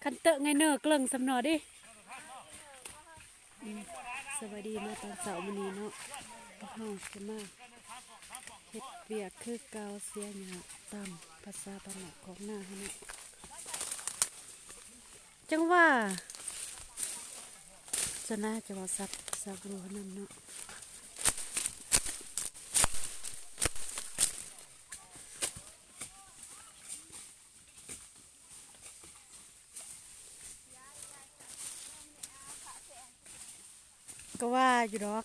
ຄັນເຕີໄງເນີເກິ່ງສ່ຳໜໍ່ເດ. ອືມ ສະບາຍດີເນາະ ຕອນເຊົ້າມື້ນີ້ເນາະ ພວກເຮົາຈະມາເຮັດວຽກຄືເກົ່າ ເສຍຫຍ້າຕາມພາສາບ້ານນອກຂອງນາເຮົາເນາະ. ຈັ່ງວ່າ ສະນາຈະວ່າສັບ ສັບຮູ້ຫັ້ນນຳເນາະ. ກໍວ່າຢູ່ດອກ.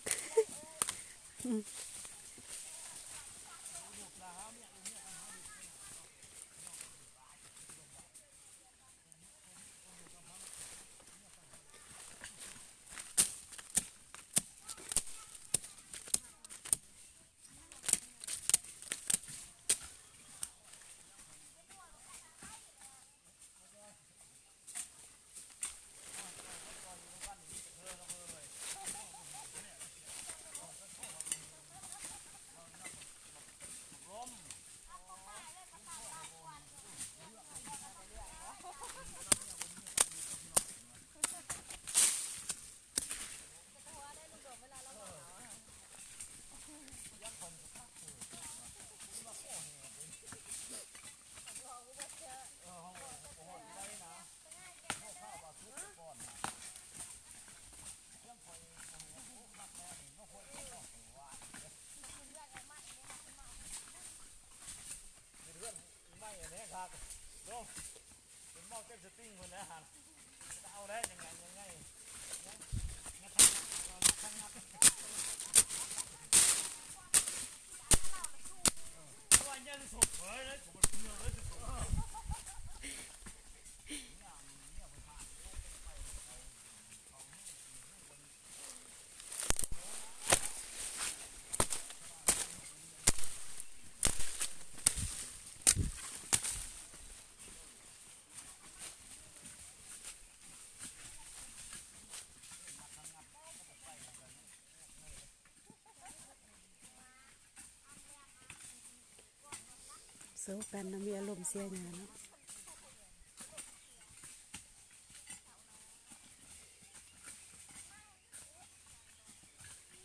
ໂຊກັນນະ ມີອາລົມເສຍຫຍ້າເນາະ.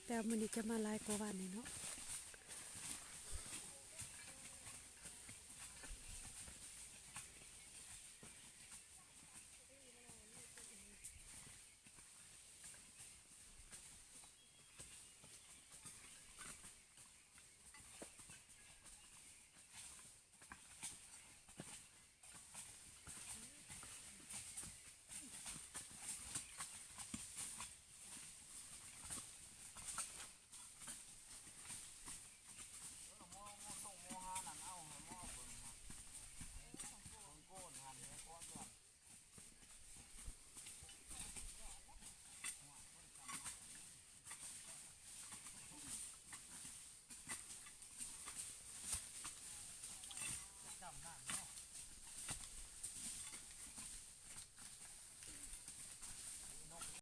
ແຕ່ມື້ນີ້ຈະມາຫຼາຍກວ່າວານນີ້ເນາະ.